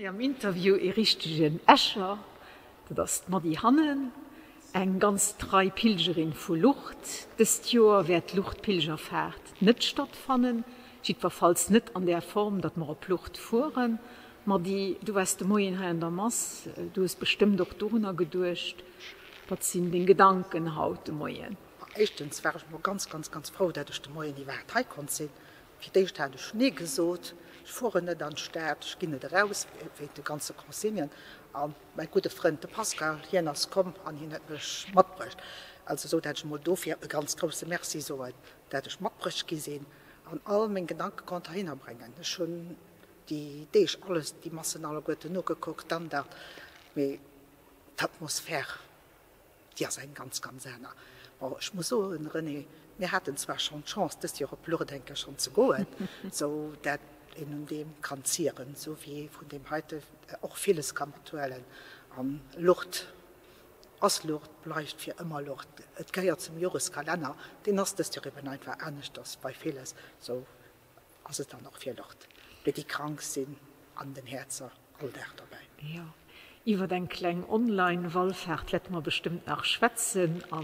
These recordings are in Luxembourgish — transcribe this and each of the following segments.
Hei am Interview ee richtegen Escher, dat ass d'Mady Hannen, eng ganz trei Pilgerin vu Lourdes. Dëst Joer wäert d'Lourdes-Pilgerfaart net stattfannen, jiddwerfalls net an där Form, datt mer op Lourdes fueren. Mady, du waars de Moien hei an der Mass, du hues bestëmmt och dorunner geduecht. Wat sinn deng Gedanken haut de Moien? Éischtens war ech mol ganz, ganz, ganz frou, dat ech de Moien iwwerhaapt hei konnt sinn. Fir d'éischt hat ech Nee gesot, ech fueren net an d'Stad, ech ginn net eraus, wéint de ganze Consignen. A mäi gudde Frënd, de Pascal, hien ass komm an hien huet mech matbruecht. Also sou dat ech emol dofir e ganz grousse Merci soen, dat ech matbruecht gi sinn an all meng Gedanke konnt heihinner bréngen. Ech hunn déi Deeg alles, déi Massen alleguerten nogekuckt, d'Andacht, mee d'Atmosphär, Déi ass eng ganz, ganz aner. Bon, ech muss soen, René, mir haten zwar schonn d'Chance, dëst Joer op Lourdes eng Kéier schonn ze goen, sou dat een un deem kann zieren, sou wéi ee vun deem heite och villes ka mathuelen. An Lourdes ass Lourdes, bleift fir ëmmer Lourdes. Et gehéiert zum Joreskalenner, deen ass dëst Joer eben einfach aneschters wei villes. Sou ass et dann och fir Lord, mee déi krank sinn an den Häerzer all Dag dobäi. Jo, iwwert eng kleng Online-Wallfahrt wäerte mer bestëmmt nach schwätzen a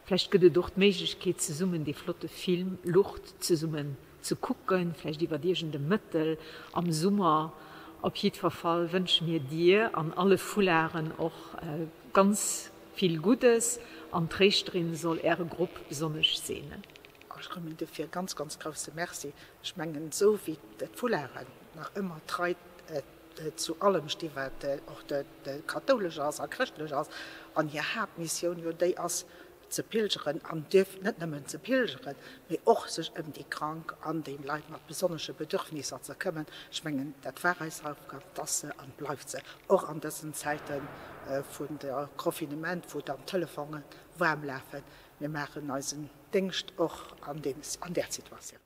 vläicht gëtt et och d'Méiglechkeet zesummen dee flotte Film Lourdes zesummen ze kucken, vläicht iwwert iergend e Mëttel am Summer. Op jiddwer Fall wënsche mir dir an alle Foularden och ganz vill Guddes an d'Tréischterin soll äre Grupp besonnesch seenen. Ech kommen dofir e ganz, ganz grousse Merci. Ech mengen, esou wéi d'Foularden nach ëmmer trei zu allem sti wat och kathoulesch ass a chrëschtlech ass, an hir Haaptmissioun jo déi ass, ze pilgeren an dierf net nëmmen ze pilgeren, mee och sech ëm déi Krank an déi Leit mat besonnesche Bedürfnisser ze këmmen. Ech mengen, dat war eis Aufgab, dat ass se an bleift se, och an dësen Zäite vun der Confinement, wou dann d'Telefonen waarm lafen. Mir maachen eisen Déngscht och an där Situatioun.